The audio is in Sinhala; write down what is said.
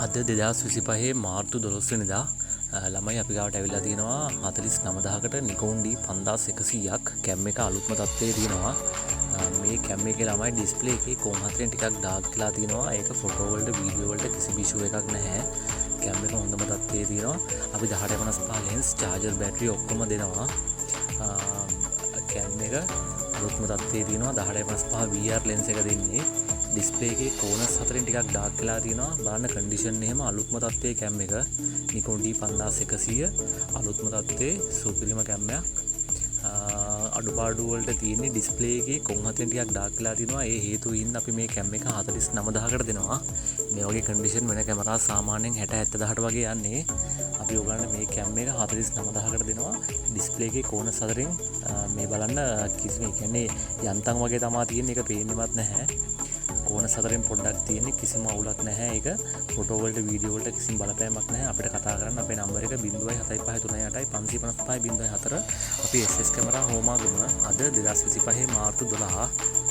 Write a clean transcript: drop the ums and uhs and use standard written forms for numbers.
අද 2025 මාර්තු 12 වෙනිදා ළමයි, අපි ගාවට ඇවිල්ලා තියෙනවා 49,000කට Nikon D 5100ක්. කැම් එක අලුත්ම තත්ත්වයේ තියෙනවා. මේ කැම් එකේ ළමයි, ඩිස්ප්ලේ එකේ කොන් හතරෙන් ටිකක් ඩාර්ක් වෙලා තියෙනවා. ඒක ෆොටෝ වලට, වීඩියෝ වලට කිසිම ඉෂුව එකක් නැහැ. කැම් එක හොඳම තත්ත්වයේ තියෙනවා. අපි 18-55 ලෙන්ස්, චාර්ජර්, බැටරි ඔක්කොම දෙනවා. කැම් එක අලුත්ම තත්ත්වයේ තියෙනවා. 18-55 VR lens එක දෙන්නේ. ඩිස්ප්ලේ එකේ කෝනර්ස් හතරෙන් ටිකක් ඩාර්ක් වෙලා තියෙනවා. බලන්න කන්ඩිෂන් එහෙම, අලුත්ම තත්ත්වයේ කැම් එක. Nikon D 5100 අලුත්ම තත්ත්වයේ සුපිරිම කැම් එකක්. අඩුපාඩු වලට තියෙන්නේ ඩිස්ප්ලේ එකේ කොන් හතරෙන් ටිකක් ඩාර්ක් වෙලා තියෙනවා. ඒ හේතුව හින්දා අපි මේ කැම් එක 49,000කට දෙනවා. මේ වගේ කන්ඩිෂන් වෙන කැමරා සාමාන්‍යයෙන් 60 70,000ට වගේ යන්නේ. අපි ඔයගලන්ට මේ කැම් එක 49,000කට දෙනවා. ඩිස්ප්ලේ එකේ කෝනර්ස් හතරෙන් මේ බලන්න, කිසිම, ඒ කියන්නේ යන්තම් වගේ තමා තියෙන්නේ. ඒක පේන්නේවත් නැහැ. කෝනර්ස් හතරෙන් පොඩ්ඩක් තියෙන්නේ. කිසිම අවුලක් නැහැ. ඒක ෆොටෝ වලට, වීඩියෝ වලට කිසිම බලපෑමක් නැහැ. අපිට කතා කරන්න අපේ නම්බර් එක 07538 555 04. අපි SS camera Homagama. අද 2025 මාර්තු 12.